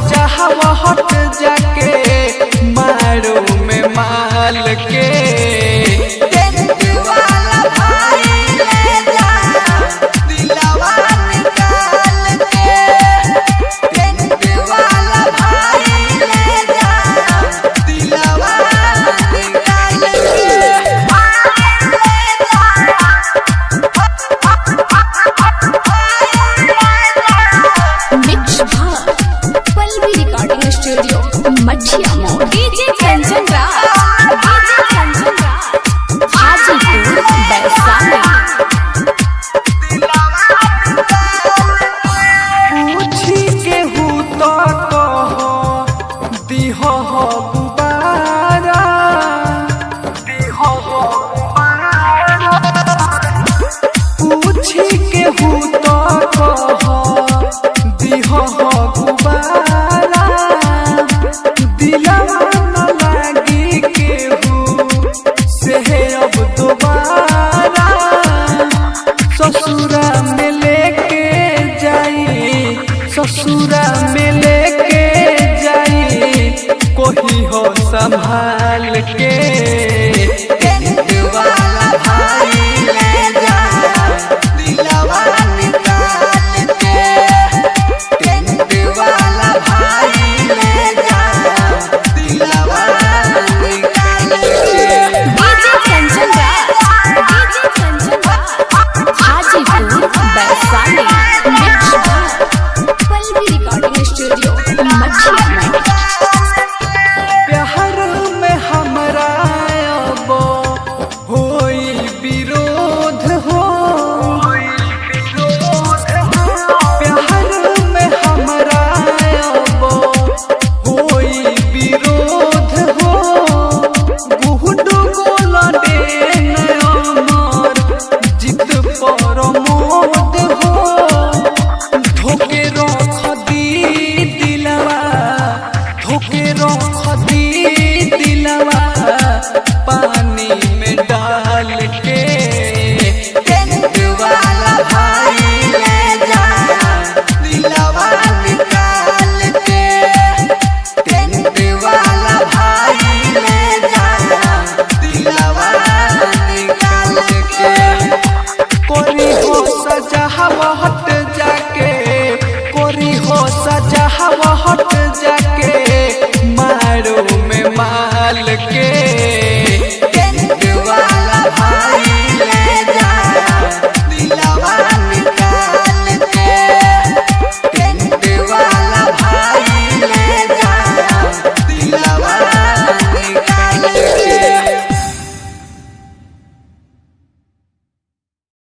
सजावट जाके मारो में माल के। टेंट वाला भाई ले जा दिलवा निकाल के। टेंट वाला भाई ले जा दिलवा निकाल के। मिक्स भाग पल्लवी रिकॉर्डिंग स्टूडियो मठिया मोड़। DJ Kanchan Raj, DJ Kanchan Raj, Hajipur Vaishali. पूछी केहू तो कह दिह हो गुबारा, दिह हो गुबारा। पूछी केहू तो कह दिह हो गुबारा। दिलवा न लागी केहू से अब दोबारा। ससुरा में लेके जाई, ससुरा में लेके जाई, कोही हो संभाल के। टेंट वाला भाई ले जा दिलवा निकाल के। टेंट वाला भाई ले जा दिलवा निकाल के। DJ Kanchan Raj, DJ Kanchan Raj, Hajipur Vaishali. Mix भाग पल्लवी रिकॉर्डिंग स्टूडियो मठिया मोड़। प्यार में हमरा अब होई विरोध हो। प्यार में हमरा अब होई विरोध हो। गुहडु गोल देन अमर जित परमोद हो। धोके रख दी दिलवा, धोके रख